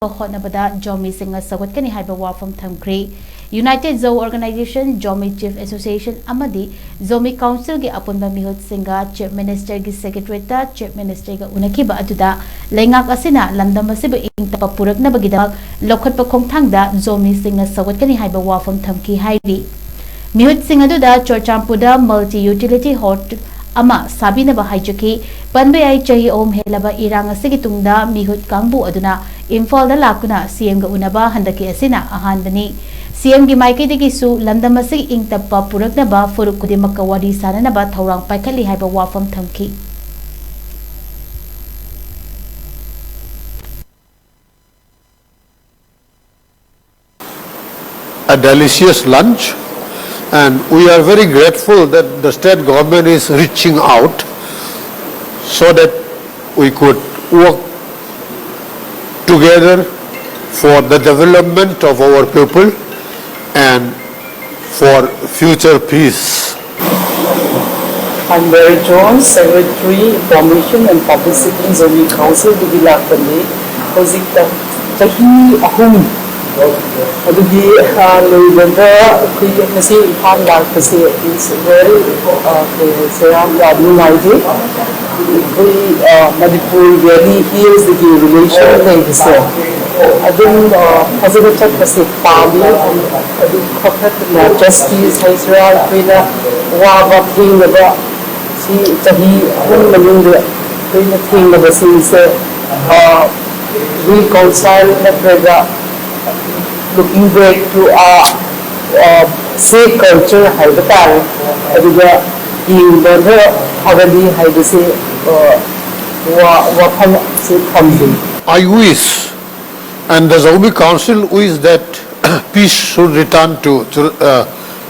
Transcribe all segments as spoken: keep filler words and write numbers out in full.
ꯍꯣꯠꯅꯕꯗ ꯖꯣꯃꯤꯁꯤꯡꯅ ꯁꯧꯒꯠꯀꯅꯤ ꯍꯥꯏꯕ ꯋꯥꯐꯝ ꯊꯝꯈ꯭ꯔꯦ꯫ United Zo Organization, Zomi Chief Association ꯑꯃꯗꯤ Zomi Councilꯒꯤ ꯑꯄꯨꯟꯕ ꯃꯤꯍꯨꯠꯁꯤꯡꯒ Chief Ministerꯒꯤ Secretariatꯇ Chief Ministerꯒ ꯎꯅꯈꯤꯕ ꯑꯗꯨꯗ ꯂꯩꯉꯥꯛ ꯑꯁꯤꯅ ꯂꯝꯗꯝ ꯑꯁꯤꯕꯨ ꯏꯪ ꯇꯞꯄ ꯄꯨꯔꯛꯅꯕꯒꯤꯗꯃꯛ ꯂꯧꯈꯠꯄ ꯈꯣꯡꯊꯥꯡꯗ ꯖꯣꯃꯤꯁꯤꯡꯅ ꯁꯧꯒꯠꯀꯅꯤ ꯍꯥꯏꯕ ꯋꯥꯐꯝ ꯊꯝꯈꯤ ꯍꯥꯏꯔꯤ꯫ ꯃꯤꯍꯨꯠꯁꯤꯡ ꯑꯗꯨꯗ ꯆꯨꯔꯆꯥꯟꯄꯨꯔꯗ multi utility hall ꯑꯃ ꯁꯥꯕꯤꯅꯕ ꯍꯥꯏꯖꯈꯤ꯫ ꯄꯟꯕ ꯌꯥꯏ, ꯆꯍꯤ ꯑꯍꯨꯝ ꯍꯦꯜꯂꯕ ꯏꯔꯥꯡ ꯑꯁꯤꯒꯤ ꯇꯨꯡꯗ ꯃꯤꯍꯨꯠ ꯀꯥꯡꯕꯨ ꯑꯗꯨꯅ ꯏꯝꯐꯥꯜꯗ ꯂꯥꯛꯇꯨꯅ CMꯒ ꯎꯅꯕ ꯍꯟꯗꯛꯀꯤ ꯑꯁꯤꯅ ꯑꯍꯥꯟꯕꯅꯤ꯫ CMꯒꯤ ꯃꯥꯏꯀꯩꯗꯒꯤꯁꯨ ꯂꯝꯗꯝ ꯑꯁꯤꯒꯤ ꯏꯪ ꯇꯞꯄ ꯄꯨꯔꯛꯅꯕ ꯐꯨꯔꯨꯞ ꯈꯨꯗꯤꯡꯃꯛꯀ ꯋꯥꯔꯤ ꯁꯥꯅꯅꯕ ꯊꯧꯔꯥꯡ ꯄꯥꯏꯈꯠꯂꯤ ꯍꯥꯏꯕ ꯋꯥꯐꯝ ꯊꯝꯈꯤ꯫ A delicious lunch, and we are very grateful that the state government is reaching out so that we could work together for the development of our people and for future peace. Hanbor John, Secretary, Information and Publicity, Zomi Councilꯗꯒꯤ ꯂꯥꯛꯄꯅꯤ꯫ ꯍꯧꯖꯤꯛꯇ ꯆꯍꯤ ꯑꯍꯨꯝ ꯑꯗꯨꯒꯤ ꯂꯣꯏꯕꯗ ꯑꯩꯈꯣꯏ ꯉꯁꯤ ꯏꯝꯐꯥꯜ ꯂꯥꯛꯄꯁꯦ is very, ꯀꯩ ꯍꯥꯏꯁꯤꯔꯥ, ꯌꯥꯝ ꯅꯨꯡꯉꯥꯏꯖꯩ꯫ ꯑꯩꯈꯣꯏ ꯃꯅꯤꯄꯨꯔ ꯚꯦꯂꯤ ꯍꯤꯜꯁꯇꯒꯤ ꯔꯤꯂꯦꯁꯟ ꯂꯩꯕꯁꯦ ꯑꯗꯨꯝ ꯐꯖꯅ ꯆꯠꯄꯁꯦ ꯄꯥꯝꯃꯤ꯫ ꯑꯗꯨ ꯈꯛꯇꯅ ꯖꯁꯇꯤꯁ ꯍꯥꯏꯁꯤꯔꯥ, ꯑꯩꯈꯣꯏꯅ ꯋꯥꯕ ꯊꯦꯡꯅꯕ ꯁꯤ ꯆꯍꯤ ꯑꯍꯨꯝ ꯃꯅꯨꯡꯗ ꯑꯩꯈꯣꯏꯅ ꯊꯦꯡꯅꯕꯁꯤꯡꯁꯦ reconcile ꯅꯠꯇ꯭ꯔꯒ looking back to a safe culture ꯍꯥꯏꯕ ꯇꯥꯔꯦ꯫ ꯑꯗꯨꯒ ꯌꯦꯡꯕꯗ ꯐꯒꯅꯤ ꯍꯥꯏꯕꯁꯦ ꯋꯥꯐꯝꯁꯦ ꯊꯝꯖꯩ꯫ I wish and the Zomi Council wish that peace should return to uh,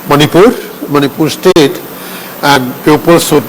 Manipur, Manipur state, and people should